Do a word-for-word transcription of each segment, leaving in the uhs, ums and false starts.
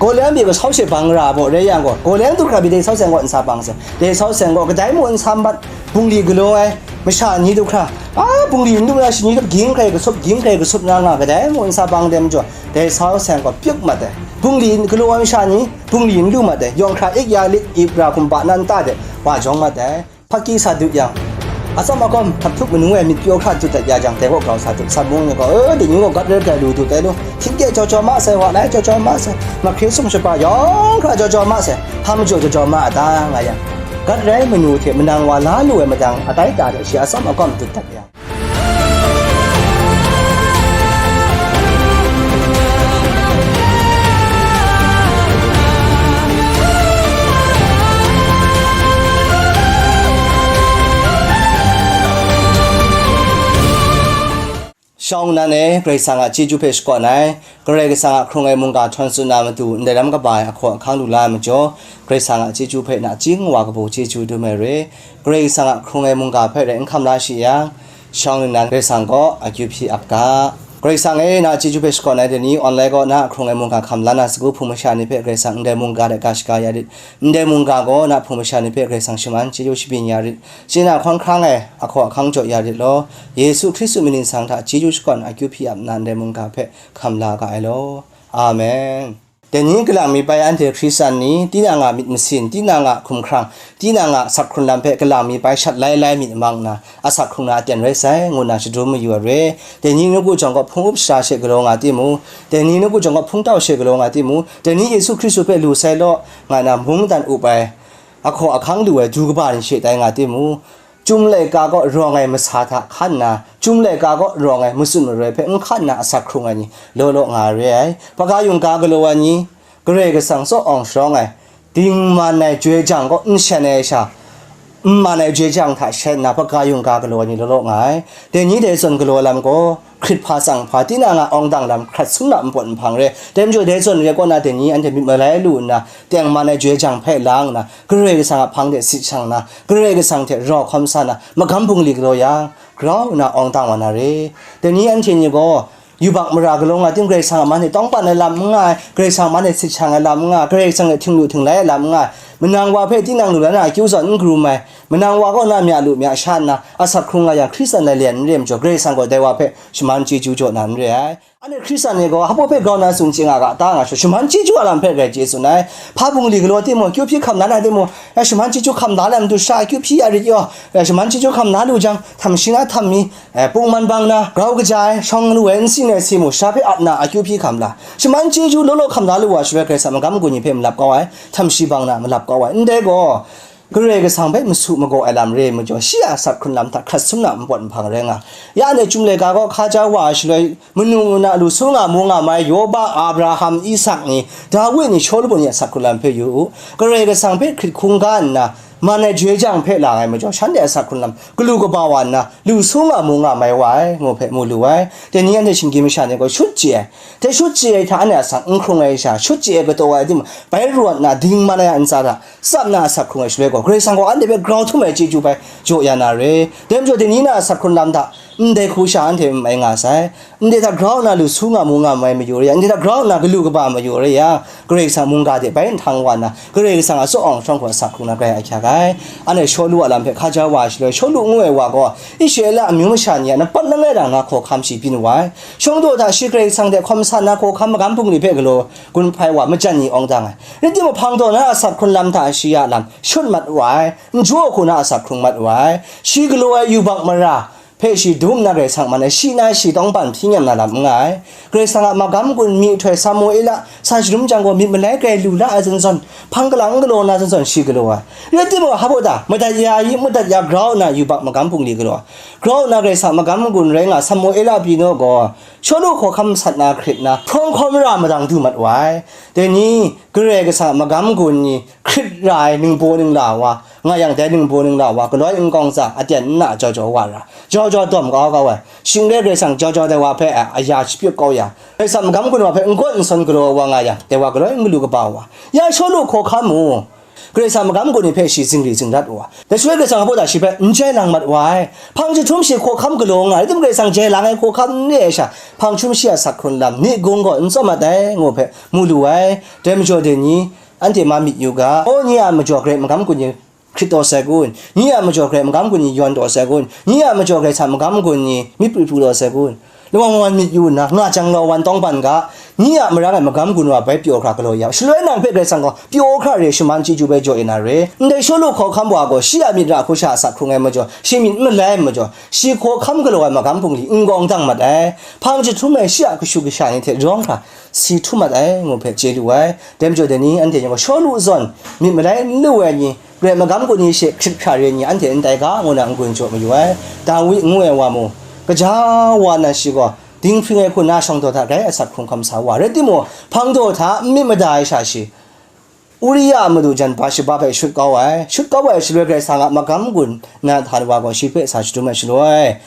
Golan pyi gaw sau she bang ra baw rai yang gaw, Golan du hkra pyi dai sau seng gaw nsa bang se. Dai sau seng gaw kadai mung nsa mat, bungli galaw ai masha ni du hkra, a, bungli n lu na shani ging hkrai kasup, ging hkrai kasup na nga, kadai mung nsa bang dem jaw, dai sau seng gaw pyuk mat ai. Bungli galaw ai masha ni, bungli n lu mat ai. Yawng hkra ik ya lit, ip ra hkum ba nan ta de, wa jawng mat ai. Hpaki sa dut yang, atsam agawm hkap htup manu e myit pyaw hkra dut dat ya jang, dai gaw grau sa dut, sat mung ni gaw, "E, dai ni gaw gat rai gai lu dut ai lu, htingke jaw jaw ma sai, wa lai jaw jaw ma sai, mahkre sum shapa yawng hkra jaw jaw ma sai, hpa majaw jaw jaw ma a ta?" nga yang, gat rai manu hte manang wa la lu ai madang atai ta de shi atsam agawm dut dat yang. Shawng nnan e, Karai Kasang a chyeju hpe shakawn ai, Karai Kasang a hkrung ai mungga htawn tsun na matu, ndai lam kaba ai ahkaw ahkang lu la ai majaw, Karai Kasang a chyeju hpe nachying wa kabu chyeju dum ai re. Karai Kasang a hkrung ai mungga hpe rai n hkam la shi yang, shawng nnan Karai Kasang gaw akyu hpyi ap ga. Karai Kasang e, na chyeju hpe shakawn ai dai ni, online gaw na a hkrung ai mungga hkam la na sagu hpung masha ni hpe Karai Kasang ndai mungga de ga shaga ya rit. Ndai mungga gaw na hpung masha ni hpe Karai Kasang shaman chyeju shabyin ya rit. Chye na hkawng hkrang ai ahkaw ahkang jaw ya rit law. Yesu Hkristu mying ningsang hta chyeju shakawn akyu hpyi ap nna ndai mungga hpe hkam la ga ai law. Amen. Dai ni galang mi bai anhte Hkristan ni, tinang a myit masin, tinang a hkumhkrang, tinang a asak hkrun lam hpe galang mi bai shat lai lai myit mang nna, asak hkrung na aten rai sai, ngu nna shadum mayu ai re. Dai ni nawku jawng gaw hpung up shara she galaw nga timung, dai ni nawku jawng gaw hpung tau she galaw nga timung, dai ni Yesu Hkristu hpe lu sai law, nga na mungdan up ai, ahkaw ahkang lu ai du kaba ni she tai nga timung, Chyum laika kaw rawng ai masa hta hkan nna, chyum laika kaw rawng ai matsun maroi hpe n hkan nna asak hkrung ai ni law law nga ai re ai. Hpaga yungga galaw ai ni, Karai Kasang tsaw awng sharawng ai, dingman ai joi jang kaw n shan ai sha, n man ai joi jang hta shan nna, hpaga yungga galaw ai ni law law nga ai. Dai ni dai zawn galaw lam gaw, hkrit hpa tsang hpa, tinang a awng dang lam hkrat sum na npawt nhpang re. Dai majaw, dai zawn re kaw na, dai ni anhte myit malai lu nna, tengman ai joi jang hpe lang nna, Karai Kasang a hpang de sit shang nna, Karai Kasang hte rau hkawm sa na, magam bungli galaw yang, grau nna awng dang wa na re. Dai ni anhte ni gaw, yubak mara galaw nga tim, Karai Kasang a man e tawngban ai lam n nga ai, Karai Kasang a man e sit shang ai lam n nga ai, Karai Kasang hte htinglu htinglai ai lam n nga ai, manang wa hpe tinang lu la na akyu zawn n karum ai, manang wa kaw na mya lu mya sha nna, asak hkrung nga yang, Hkristan lai lian n re majaw, Karai Kasang gaw dai wa hpe shaman chyeju jaw na n re ai. Anhte Hkristan ni gaw, hpa baw hpe grau nna tsun chye nga ga ta nga shawng, shaman chyeju a lam hpe rai chye tsun ai. Hpa bungli galaw timung, akyu hpyi hkam la na timung, ya shaman chyeju hkam la na matu sha akyu hpyi ya rit yaw, ya shaman chyeju hkam la lu jang, htam shi na htam mi, eh, pungman bang na, grau kaja ai, shawng lu ai, n sin ai si mu, sha hpe ap na akyu hpyi hkam la. Shaman chyeju law law hkam la lu wa shaloi, Karai Kasang magam gun ni hpe malap kau ai, htam shi bang na malap kau ai. Ndai gaw, Karai Kasang hpe masu magaw ai lam re ai majaw, shi a asak hkrun lam hta hkrat sum na npawt nhpang rai nga. Ya anhte chyum laika kaw hkaja wa ai shaloi, manu na lu su nga mu nga mai Yawba, Abraham, Isak ni, Dawi ni, Shawlu ni a asak hkrun lam hpe yu u. Karai Kasang hpe hkrit hkungga nna, man ai joi jang hpe lang ai majaw, shanhte a asak hkrun lam galu kaba wa nna, lu su nga mu nga mai wa ai, ngu hpe mu lu ai. Dai ni anhte shinggyim masha ni gaw shut chye ai. Dai shut chye ai hta anhte asak n hkrung ai sha, shut chye ai kataw ai timung, bai rawt na dingman ai a ntsa hta, tsap na asak hkrung ai shaloi gaw, Karai Kasang gaw anhte hpe grau htum ai chyeju bai jaw ya na re. Dai majaw, dai ni na asak hkrun lam hta, ndai hku sha anhte n mai nga sai. Ndai hta grau nna lu su nga mu nga mai mayu re yang, ndai hta grau nna galu kaba mayu re yang, Karai Kasang mungga de bai nhtang wa nna, Karai Kasang a tsaw awng sharawng hku asak hkrung na grai ahkyak ai. Anhte Shawlu a lam hpe hkaja wa ai shaloi, Shawlu ngu ai wa gaw, Israela amyu masha ni a nampat langai rang na hkawhkam shi byin wa ai. Shawng daw hta shi Karai Kasang hte hkawm sa na hkawhkam magam bungli hpe galaw gun hpai wa majan ni awng dang ai. Rai timung, hpang daw na asak hkrun lam hta shi a lam shut mat wa ai, n jaw hku na asak hkrung mat wa ai. Shi galaw ai yubak mara hpe shi dum nna Karai Kasang man ai, shi na shi tawngban hpyi nyam na lam n nga ai. Karai Kasang a magam gun myihtoi Samuela san sharum jang gaw, myit malai grai lu la ai zawn zawn, hpang kalang n galaw na zawn zawn shi galaw ai. Rai timung, hpa baw ta, madat ya i, madat ya grau nna yubak magam bungli galaw ai. Grau nna Karai Kasang magam gun rai nga Samuela pyi naw gaw, Shawlu hkawhkam sat na hkrit nna, hprawng hkaw mara madang du mat wa ai. Dai ni, Karai Kasang a magam gun ni hkrit ra ai ningbaw ningla wa, nga yang dai ningbaw ningla wa, galoi nkau ntsa aten nna jau jau wa ra, jau jau dawm kau kau ai. Shing re Karai Kasang jau jau dai wa hpe a, aya shapyut kau ya, Karai Kasang magam gun wa hpe n gawt n sawn galaw wa nga yang, dai wa galoi n galu kaba wa. Ya Shawlu hkawhkam mu, Karai Kasang magam gun ni hpe shi zingri zingrat wa, dai shaloi Karai Kasang hpa da shi hpe n jai lang mat wa ai. Hpang jahtum shi hkawhkam galaw nga ai, rai timung Karai Kasang jai lang ai hkawhkam n re ai sha, hpang jahtum shi a sak hkrung lam, ni gung gaw n tsawm mat ai, ngu hpe mu lu ai. Dai majaw dai ni, anhte ma myit yu ga, O, nye a majaw Karai magam gun ni hkrit taw sai kun? Nye a majaw Karai magam gun ni yawn taw sai kun? Nye a majaw Karai Kasang magam gun ni myit pru pru taw sai kun? Lawan wan myit yu nna, nga jang lawan tawngban ga, nye a marang ai magam gun wa bai pyaw hkra galaw ya, shaloi nang hpe Karai Kasang gaw pyaw hkra re shaman chyeju bai jaw e na re. Ndai Shawlu hkawhkam wa gaw shi a myit ra hku sha a sak hkrung ai majaw, shi myit n malai ai majaw, shi hkawhkam galaw ai magam bungli n gawng dang mat ai. Hpang jahtum ai shi a kashu kasha ni hte rawng hkra si htum mat ai, ngu hpe chye lu ai. Dai majaw dai ni, anhte ni gaw Shawlu zawn myit malai n lu ai ni, Karai magam gun ni she hkrit hkra re ni anhte n tai ga, ngu na n-gun jaw mayu ai. Dawi ngu ai wa mung, kaja wa na shi gaw, dinghpring ai hku na shawng daw hta grai asak hkrung hkam sa wa, rai timung, hpang daw hta n myit mada ai sha shi, Uria a madu jan Batshiba hpe shut kau ai. Shut kau ai shaloi, Karai Kasang a magam gun Nathan wa gaw shi hpe sa shadum ai shaloi,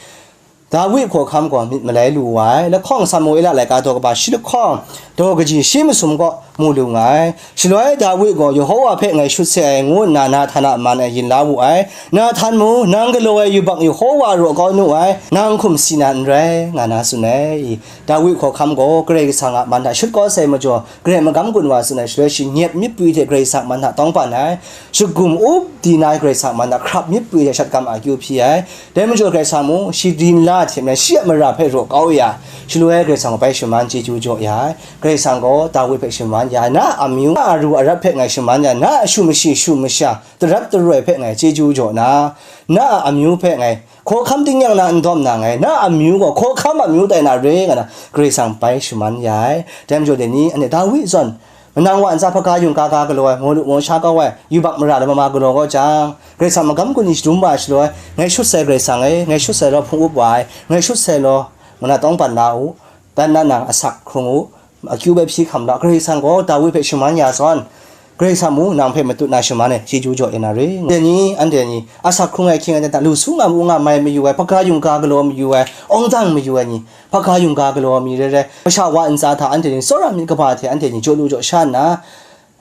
Dawi hkawhkam gaw myit malai lu wa ai. Lahkawng Samuela laika daw kaba shi lahkawng daw kaji shi masum kaw mu lu nga ai. Shaloi Dawi gaw Yehowa hpe ngai shut se ai, ngu nna Nathan a man e yin la wu ai. Nathan mung, nang galaw ai yubak Yehowa raw kau nu ai, nang hkum si na n rai, nga na tsun ai. Dawi hkawhkam gaw Karai Kasang a man hta shut kau sai majaw, Karai magam gun wa tsun ai shaloi, shi nyep myit pwi hte Karai Kasang man hta tawngban ai, shagum up di na ai Karai Kasang man hta hkrap myit pwi hte shat gam akyu hpyi ai. Dai majaw Karai Kasang mung shi rin la hte maren shi a mara hpe raw kau ya, shaloi Karai Kasang bai shaman chyeju jaw ya ai. Karai Kasang gaw Dawi hpe shaman ya ai, na a amyu, na a ru arap hpe ngai shaman ya, na a shu mashi shu masha, darat daroi hpe ngai chyeju jaw na, na a amyu hpe ngai hkawhkam tingnyang na n dawm na ngai, na a amyu gaw hkawhkam amyu tai na re, nga na Karai Kasang bai shaman ya ai. Dai majaw dai ni, anhte Dawi zawn, manang wa ntsa hpaga yung ga ga galaw ai, maw lu maw sha kau ai, yubak mara lama ma galaw kau jang, Karai Kasang magam gun ni shadum wa ai shaloi, ngai shut sai Karai Kasang e, ngai shut sai law hpung up wa ai, ngai shut sai law, ngu na tawngban la u, dan na nang asak hkrung u, akyu bai hpyi hkam la, Karai Kasang gaw Dawi hpe shaman ya zawn, Karai Kasang mung nang hpe matut na shaman ai, chyeju jaw e na re. Anhte ni, anhte ni, asak hkrung ai hkying ai hta lu su nga mu nga mai mayu ai, hpaga yungga galaw mayu ai, awng dang mayu ai ni, hpaga yungga galaw mi rai rai, masha wa ntsa hta anhte ni tsawra myit kaba hte anhte ni jaw lu jaw sha nna,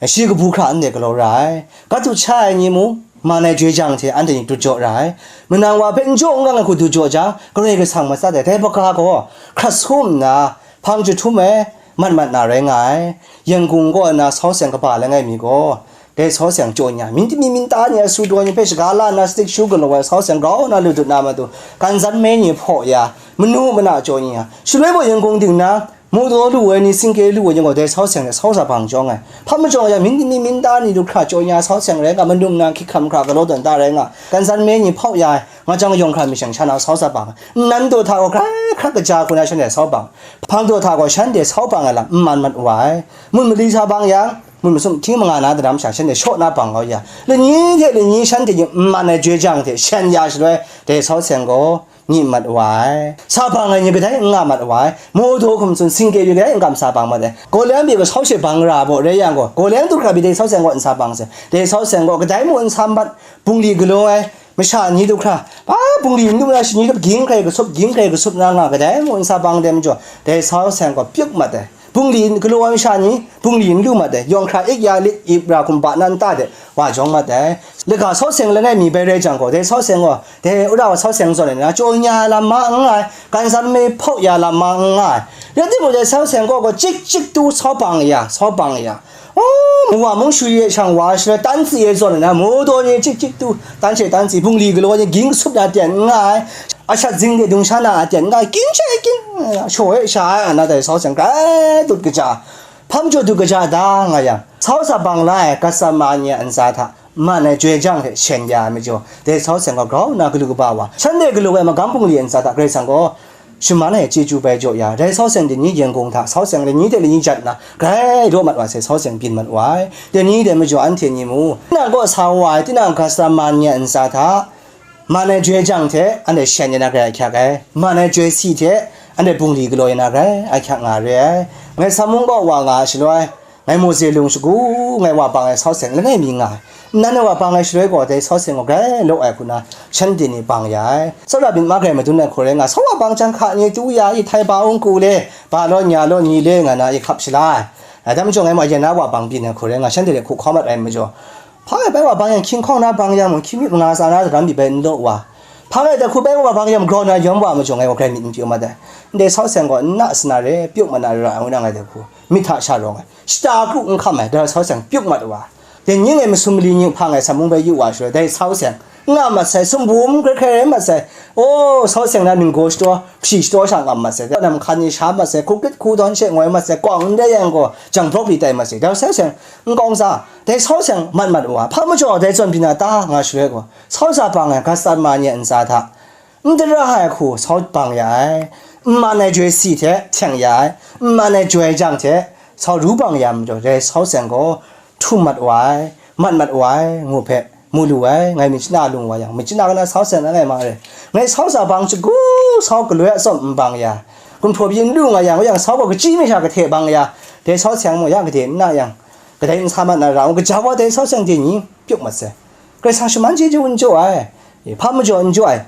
shi kabu hkra anhte galaw ra ai. Gat dut sha ai ni mung, man ai joi jang hte anhte ni dut jaw ra ai. Manang wa hpe n jaw n gang ai hku dut jaw jang, Karai Kasang matsat ai. Dai hpaga gaw hkrat sum nna, hpang jahtum e mat mat na rai nga ai. Yangon kaw na sau seng kaba langai mi gaw, dai sau seng jaw nya, myin dumi myin ta ni a su daw ni hpe shaga la nna, stick shoe galaw ai sau seng grau na lu dut na matu, kanzan me ni hpaw ya, manu mana jaw ni a, shaloi gaw Yangon ding na, Mu daw lu ai ni, singke lu ai ni gaw dai sau seng hte sau sa bang jawng ai. Hpa majawng yang, myin dumi myin ta ni du hkra jaw nya sau seng rai nga, madung na hkyik hkam hkra galaw tawn ta rai nga, kansan me ni hpau ya ai, nga jang yawng hkra mi shang sha na sau sa bang ai. Nnan daw hta gaw grai hkrat kaja hku na shanhte sau bang, hpang daw hta gaw shanhte sau bang ai lam n man mat wa ai. Mun mali sa bang yang, mun masum hkying manga na daram sha shanhte shaw na bang kau ya, lani hte lani shanhte ni n man ai joi jang hte shan ya shaloi, dai sau seng gaw, Ngyi mat wa ai. Sa bang ai ni kadai n nga mat wa ai. Mawdaw hkum tsun singke pyi kadai n kam sa bang mat ai. Gaw leng pyi gaw sau she bang ra baw rai yang gaw, gaw leng du hkra pyi dai sau seng gaw n sa bang sai. Dai sau seng gaw kadai mung n sa mat, bungli galaw ai masha ni du hkra, ba bungli n lu na shani hta ging hkrai kasup, ging hkrai kasup na nga, kadai mung n sa bang dai majaw, dai sau seng gaw pyuk mat ai. Bungli galaw ai masha ni, bungli n lu mat ai, yawng hkra ik ya lit, ip ra hkum ba nan ta de, wa jawng mat ai. Laga sau seng langai mi bai rai jang gaw, dai sau seng gaw, dai wora wa sau seng zawn ai na, chyaw nya ai lam ma n nga ai, kansan me hpau ya lam ma n nga ai. Rai timung, dai sau seng gaw, gaw chik chik tu sau bang ya, sau bang ya. Oh, mu wa mung shu ye shang wa shaloi, tan tsi ye zawn ai na, mu daw ni chik chik tu, tan she tan tsi, bungli galaw ni ging kasup na ten n nga ai. Ashat zing de dung sha na a ten nga, kin she kin, shaw e sha ai, ana dai sau seng grai dut kaja, hpa majaw dut kaja da nga yang, sau sa bang la ai, kasama ni a ntsa hta, man ai joi jang hte shen ya ai majaw, dai sau seng gaw grau nna galu kaba wa, shanhte galu ai magam bungli a ntsa hta Karai Kasang gaw shaman ai chyeju bai jaw ya, dai sau seng dai ni Yangon hta, sau seng lani hte lani jat nna, grai daw mat wa sai, sau seng byin mat wa ai. Dai ni dai majaw anhte ni mu, tinang kaw sa wa ai, tinang kasama ni a ntsa hta, Man ai joi jang hte anhte shen ya na grai ahkyak ai, man ai joi si hte anhte bungli galaw ya na grai ahkyak nga re ai. Ngai Sammung kaw wa nga ai shaloi, ngai Mawse lung shagu ngai wa bang ai sau seng langai mi nga ai. Nnan ngai wa bang ai shaloi gaw, dai sau seng gaw grai law ai hku na, shanhte ni bang ya ai. Tsawra myit ma grai madun ai hku rai nga, sau wa bang jang hka ni tu ya i, htai ba ung ku le, ba law nya law ni le nga na i hkap shala ai. Dai majaw ngai ma ya na wa bang byin ai hku rai nga, shanhte hte hku hkawm mat ai majaw, Hpa ngai bai wa bang yang hkying hkawng na bang yang mung, hkying myit manga tsa na daram mi bai n law wa. Hpa ngai dai hku bai wa bang yang grau na yawm wa majaw ngai wa grai myit n pyaw mat ai. Ndai sau seng gaw n na sana re, pyaw mat na ra, ngu na ngai dai hku. Myit hta sha rawng ai. Shata kru n hkam ai, dai sau seng pyaw mat wa. Dai ni ngai masum mali ni hpa ngai sa mung bai yu wa shaloi, dai sau seng nga mat sai, sumbum hkrai hkrai rai mat sai. O, sau seng na ninggaw shataw, hpyi shataw sha ngam mat sai, nam hkan ni sha mat sai, hku krit hku dawn she ngoi mat sai, kawng ndai yang gaw, jang brawk li tai mat sai, dai sau seng n kawng sa, dai sau seng mat mat wa, hpa majaw dai zawn byin na ta nga shaloi gaw, sau sa bang ai gat sat ma ni a ntsa hta, n dara ai hku sau bang ya ai, n man ai joi si hte htyeng ya ai, n man ai joi jang hte sau ru bang ya majaw, dai sau seng gaw, htum mat wa ai, mat mat wa ai, ngu hpe, mu lu ai, ngai myit chana lung wa yang, myit chana kaw na sau seng langai ma re. Ngai sau sa bang shagu, sau galoi a tsawm n bang ya, gumhpraw byin lu nga yang, yang sau gaw kachyi mi sha kahte bang ya, dai sau seng mung ya gade n na yang, kadai n sa mat na ra, kaja wa dai sau seng de ni, pyaw mat sai. Karai Kasang shaman chyeju n jaw ai, hpa majaw n jaw ai.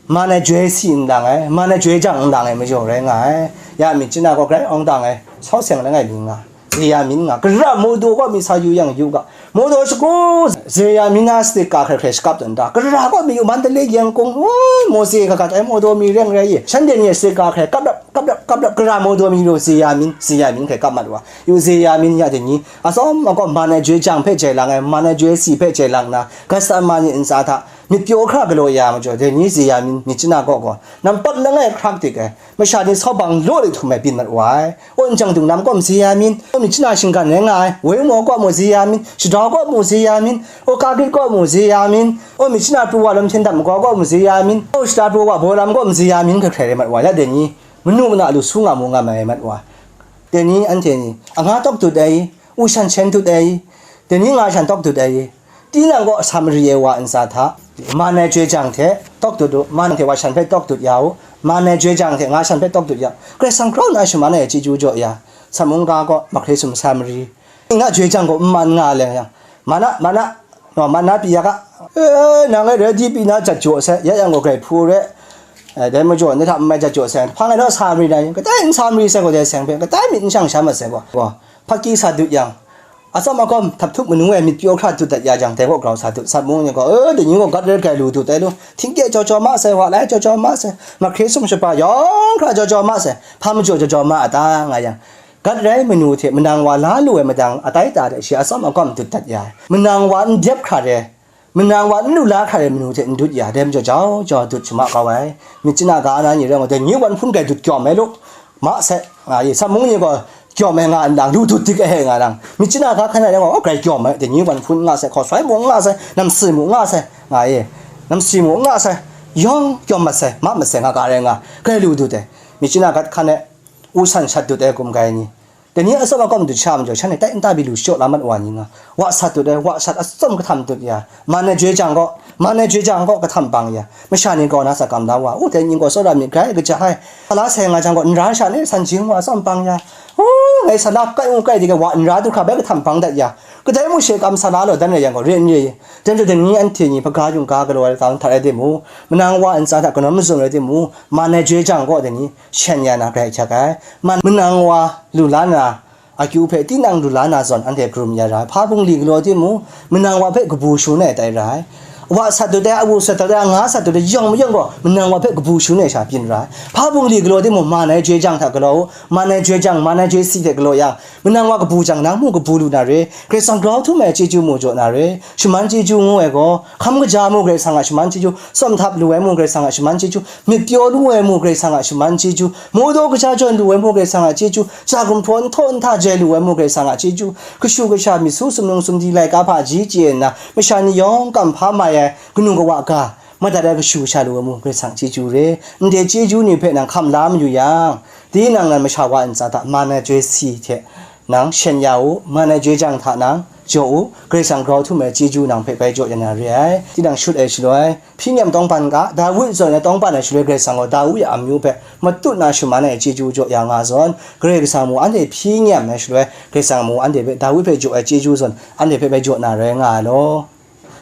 Man ai joi si n lang ai, man ai joi jang n lang ai majaw rai nga ai. Ya myit chana gaw grai awng dang ai, sau seng langai mi nga, Zeya myin nga, gara Mawdaw gaw mi sa yu yang yu ga, Mawdaw shagu, Zeya myin na state ka hkrai hkrai shakap dan da, gara gaw mi yu Mandalay, Yangon, o, Mawse kagat ai Mawdaw mi reng rai ye, shanhte ni state ka hkrai kap rap, kap rap, kap rap, gara Mawdaw mi yu Zeya myin, Zeya myin hkrai kap mat wa, yu Zeya myin ya de ni, atsawm agaw man ai joi jang hpe jai lang ai, man ai joi si hpe jai lang na, gat sat ma ni ntsa hta, myit pyaw hkra galaw ya majaw, dai ni Zeya myin myit chana gaw gaw, nampat langai hkrak dik ai, masha ni sau bang law de htum ai byin mat wa ai. O, Njang Dung lam gaw mu Zeya myin, o, myit chana shinggan rai nga ai, Woi Maw gaw mu Zeya myin, Shadau gaw mu Zeya myin, o, Kagrit gaw mu Zeya myin, o, myit chana pru wa Lawm Hten Dam Magaw gaw mu Zeya myin, o, shata pru wa Baw Lam gaw mu Zeya myin hkrai hkrai rai mat wa ai, dai ni, manu mana lu su nga mu nga mai mat wa. Dai ni anhte ni, anga tawk dut ai, u shan shen dut ai, dai ni nga shan tawk dut ai, tinang gaw sa mari ai wa ntsa hta, man ai joi jang hte tawk dut u, man hte wa shan hpe tawk dut ya u, man ai joi jang hte nga shan hpe tawk dut ya u, Karai Kasang grau nna shaman ai chyeju jaw ya, sa mungga gaw mahkre sum sa mari, nga joi jang gaw n man nga le yang, mana, mana, naw, mana pyi ya ga, e, nang e rai di pyi na jat jaw sai, ya yang gaw grai hpu re, e, dai majaw, ni hta n mai jat jaw sai, hpa ngai naw sa mari na, kadai n sa mari sai gaw, dai seng hpe, kadai myit n shang sha mat sai gaw, gaw, hpaki sa dut yang, atsawm akawm htap htup manu e myit pyaw hkra dut dat ya jang, dai gaw grau sa dut, sat mung ni gaw, e, dai ni gaw gat rai grai lu dut ai lu, htingkye jaw jaw ma sai, wa lai jaw jaw ma sai, mahkre sum shapa yawng hkra jaw jaw ma sai, hpa majaw jaw jaw ma a ta, nga yang, gat rai manu hte manang wa la lu ai madang atai ta de shi atsawm akawm dut dat ya ai, manang wa n dep hkra re, manang wa n lu la hkra re manu hte n dut ya, dai majaw jau jau dut shamak kau ai. Myit chana ga na ni rai nga, dai ni wan hpun grai dut kyawm ai lu, ma sai, nga ye, sa mung ni gaw kyawm ai nga ndang, lu dut dik ai nga ndang, myit chana ga hkan ai rai nga, grai kyawm ai, dai ni wan hpun nga sai, hkaw sai mung nga sai, namsi mung nga sai, nga ye, namsi mung nga sai, yawng kyawm mat sai, ma mat sai, nga ga rai nga, grai lu dut ai, myit chana gat hkan ai, u san shat dut ai gum kai ni, dai ni atsawm akawm dut sha majaw, shanhte tai nta pyi lu shaw la mat wa ni nga, wa sat dut ai, wa sat atsawm kahtam dut ya, man ai joi jang gaw, man ai joi jang gaw kahtam bang ya, masha ni grau na sa kam la wa, u, dai ni gaw tsawra myit grai kaja ai, sa la sai nga jang gaw, n ra sha ni san jing wa atsawm bang ya, u, ngai sa la kai u kai di ga wa n ra du hkra bai kahtam bang dat ya, kadai mu she kam sa la law dan rai yang gaw, re n re, dai majaw dai ni anhte ni hpaga yung ga galaw ai lam hta rai timung, manang wa ntsa hta kanawn mazum rai timung, man ai joi jang gaw dai ni, shen ya na grai hkyak ai. Man, manang wa lu la na, akyu hpe tinang lu la na zawn anhte karum ya ra ai. Hpa bungli galaw timung, manang wa hpe kabu shangun ai tai ra ai. Wa sat dut ai, awu sat dut ai, anga sat dut ai, yawng mayawng gaw, manang wa hpe kabu shangun ai sha byin ra ai. Hpa bungli galaw timung, man ai joi jang hta galaw u, man ai joi jang, man ai joi si hte galaw yang, manang wa kabu jang, nang mung kabu lu na re, Karai Kasang grau htum ai chyeju mu jaw na re, shaman chyeju ngu ai gaw, hkam kaja mu Karai Kasang a shaman chyeju, tsawm htap lu ai mu Karai Kasang a shaman chyeju, myit pyaw lu ai mu Karai Kasang a shaman chyeju, Mawdaw kaja jawn lu ai mu Karai Kasang a chyeju, ja gumhpraw nhtawk nhta jai lu ai mu Karai Kasang a chyeju, kashu kasha myit su sumnung sumdi laika hpaji chye nna, masha ni yawng kam hpa mai ai kanu kawa ga, madat ai kashu kasha lu ai mu Karai Kasang chyeju re, ndai chyeju ni hpe nang hkam la mayu yang, tinang nan masha wa ntsa hta man ai joi si hte, nang shen ya u, man ai joi jang hta nang jaw u, Karai Kasang grau htum ai chyeju nang hpe bai jaw ya na re ai. Tinang shut ai shaloi, hpyi nem tawngban ga, Dawi zawn ai tawngban ai shaloi Karai Kasang gaw Dawi a amyu hpe matut na shaman ai chyeju jaw ya nga zawn, Karai Kasang mung anhte hpyi nem ai shaloi, Karai Kasang mung anhte hpe Dawi hpe jaw ai chyeju zawn anhte hpe bai jaw na rai nga ai law.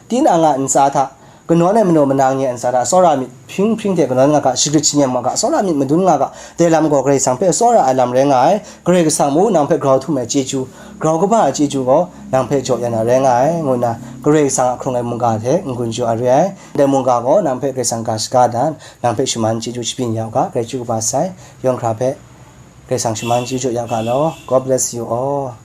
Tinang a ntsa hta, kanawn ai manaw manang ni a ntsa hta, tsawra myit hpring hpring hte kanawn nga ga, shagrit shingem nga ga, tsawra myit madun nga ga, dai lam gaw Karai Kasang hpe tsawra ai lam rai nga ai, Karai Kasang mung nang hpe grau htum ai chyeju, grau kaba ai chyeju gaw nang hpe jaw ya na rai nga ai, ngu nna Karai Kasang a hkrung ai mungga hte n-gun jaw ai re ai. Ndai mungga gaw nang hpe Karai Kasang ga shaga dan, nang hpe shaman chyeju shabyin ya u ga, grai chyeju kaba sai, yawng hkra hpe Karai Kasang shaman chyeju ya u ga law. God bless you all.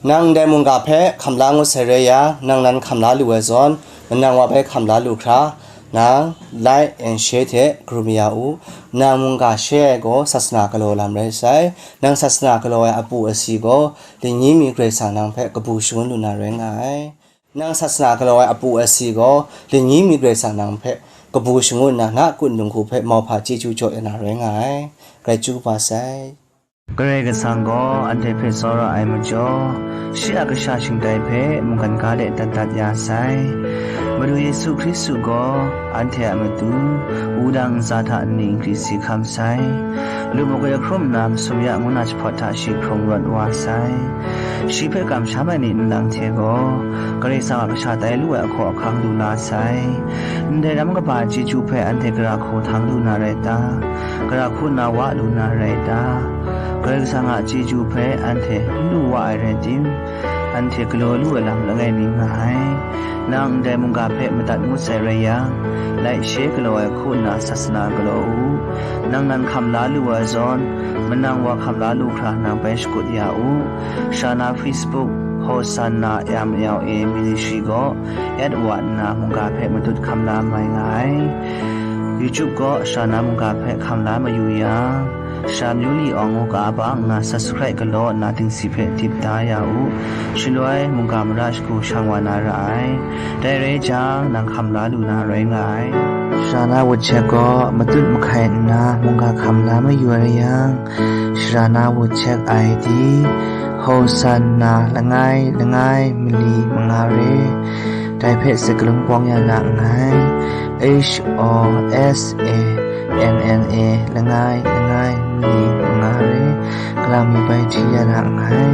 Nang ndai mungga hpe hkam la ngut sai rai yang, nang nan hkam la lu ai zawn, manang wa bai hkam la lu hkra, nang like and share hte karum ya u. Nang mungga share ai gaw sasana galaw lam rai sai. Nang sasana galaw ai apu asi gaw, lingyi mi Karai Kasang nang hpe kabu shangun lu na rai nga ai. Nang sasana galaw ai apu asi gaw, lingyi mi Karai Kasang nang hpe kabu shangun nna, na kun dinghku hpe mauhpa chyeju jaw ya na rai nga ai. Grai chyeju kaba sai. Karai Kasang gaw anhte hpe tsawra ai majaw, shi a kasha shingtai hpe mungkan ga de dat dat ya sai. Madu Yesu Hkristu gaw anhte a matu wudang ntsa hta nni nkri si hkam sai. Lupmuk e hkrum nna masum ya ngu na jahpawt hta shi hkrung rawt wa sai. Shi hpe kamsham ai ni nlang hte gaw, Karai Kasang a kasha tai lu ai ahkaw ahkang lu la sai. Ndai ram kaba chyeju hpe anhte gara hku htang lu na rai ta? Gara hku na wa lu na rai ta? Karai Kasang a chyeju hpe anhte n lu wa ai rai tim, anhte galaw lu ai lam langai mi nga ai. Nang ndai mungga hpe madat ngut sai rai yang, like share galaw ai hku nna sasana galaw u. Nang nan hkam la lu ai zawn, manang wa hkam la lu hkra nang bai shakut ya u. Shana Facebook, Hosanna M L A Ministry gaw at wa nna mungga hpe matut hkam la mai nga ai. YouTube gaw Shana mungga hpe hkam la mayu yang, Sha Myu Li Awng ngu ga ba nga subscribe galaw nna dingsi hpe dip da ya u. Shaloi mungga mara shagu shang wa na ra ai. Dai rai jang, nang hkam la lu na rai nga ai. Shana WhatsApp gaw matut mahkai nna mungga hkam la mayu ai rai yang, Shana WhatsApp I D, Hosanna langai langai mali manga re. Dai hpe sakalun pawng ya na nngai. H O S A N N A langai langai mali manga re. Kalang mi bai hti ya na nngai.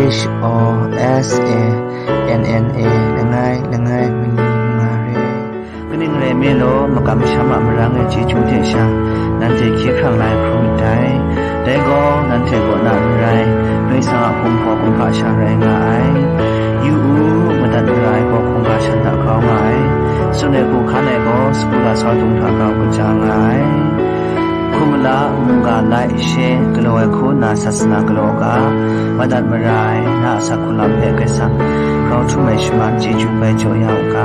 H O S A N N A langai langai mali manga re. Kaning rai nme law, makam masham a marang e chyeju hte sha, nanhte hkye hkrang la ai hkrum myit dai. Dai gaw, nanhte kaw na n rai, Karai Kasang a hpung hpaw hkungga sha rai nga ai. Yu u, madat mara ai gaw hkungga shan hta grau nga ai. Tsun ai hku hkan ai gaw, sagu lasau dung hta grau kaja nga ai. Hkum mala, mungga like, share galaw ai hku nna sasana galaw ga, madat mara ai, na a asak hku lam hpe Karai Kasang grau htum ai shaman chyeju bai jaw ya u ga.